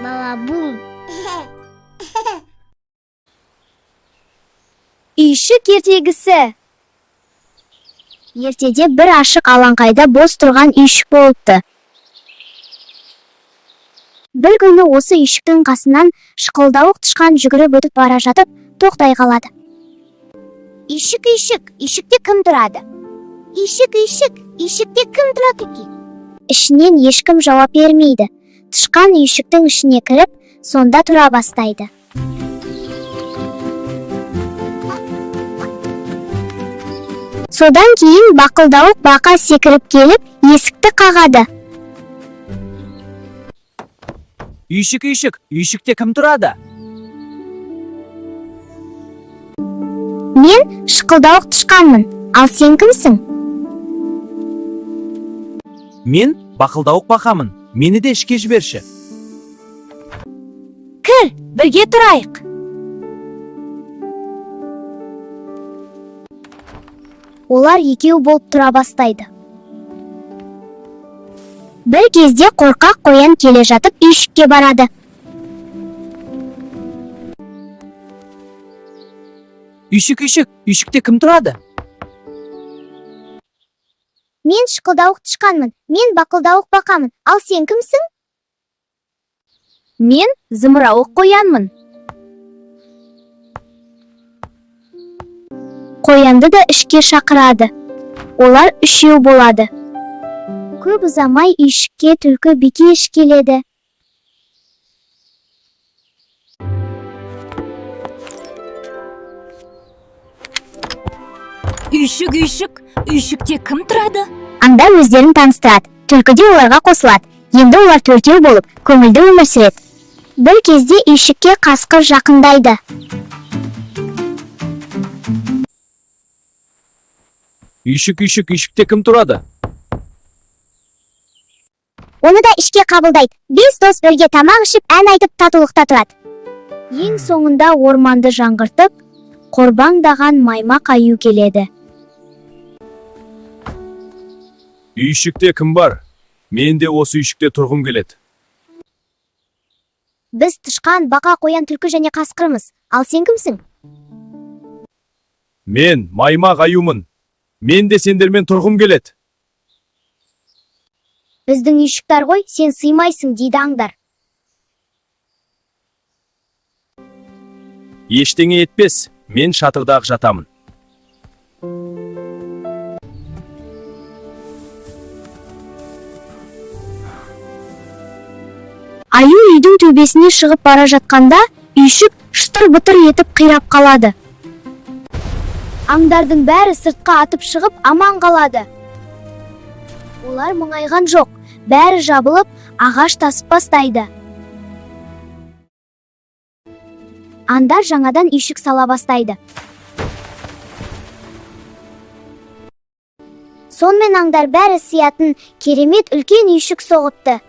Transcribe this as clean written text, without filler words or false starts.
Балабум. Үйшік ертегісі. Ертеде бір ашық алаңқайда бос тұрған үйшік болыпты. Бір күні осы үйшіктің қасынан шықылдауық тышқан жүгіріп өтіп бара жатып, тоқтай қалады. Үйшік, үйшік, үйшікте кім тұрады? Үйшік, үйшік, үйшікте кім тұрады екен? Ішінен ешкім жауап бермейді. Тышқан үйшіктің ішіне кіріп, сонда тұра бастайды. Содан кейін бақылдауық бақа секіріп келіп, есікті қағады. Үйшік, үйшік, үйшікте кім тұрады? Мен шықылдауық тышқанмын, ал сен кімсің? Мен бақылдауық бақамын. Мені де ішке жіберші. Кір, бірге тұрайық. Олар екеу болып тұра бастайды. Бір кезде қорқақ қоян келе жатып үйшікке барады. Үйшік, үйшік, үйшікте кім тұрады? Мен шықылдауық тышқанмын, мен бақылдауық бақамын, ал сен кімсің? Мен зымырауық қоянмын. Қоянды да ішке шақырады. Олар үшеу болады. Көп ұзамай үйшікке түлкі бикеш келеді. Үйшік, үйшік, үйшікте кім тұрады? Аңдар өздерін таныстырады. Түлкі де оларға қосылады. Енді олар төртеу болып, көңілді өмір сүреді. Бір кезде үйшікке қасқыр жақындайды. Үйшік, үйшік, үйшікте кім тұрады? Оны да ішке қабылдайды. Бес дос бірге тамақ ішіп, ән айтып татулықта тұрады. Ең соңында орманды жаңғыртып, қорбаңдаған маймақ аю келеді. Үйшікте кім бар? Мен де осы үйшікте тұрғым келеді. Біз тышқан, бақа, қоян, түлкі және қасқырмыз. Ал сен кімсің? Мен маймақ аюмын. Мен де сендермен тұрғым келеді. Біздің үйшік тар ғой, сен сыймайсың, дейді аңдар. Ештеңе етпес. Мен шатырда ақ жатамын. Аю үйдің төбесіне шығып бара жатқанда, үйшік шытыр-бытыр етіп қирап қалады. Аңдардың бәрі сыртқа атып шығып аман қалады. Олар мұңайған жоқ, бәрі жабылып, ағаш тасып бастайды. Аңдар жаңадан үйшік сала бастайды. Сонымен аңдар бәрі сиятын керемет үлкен үйшік соғыпты.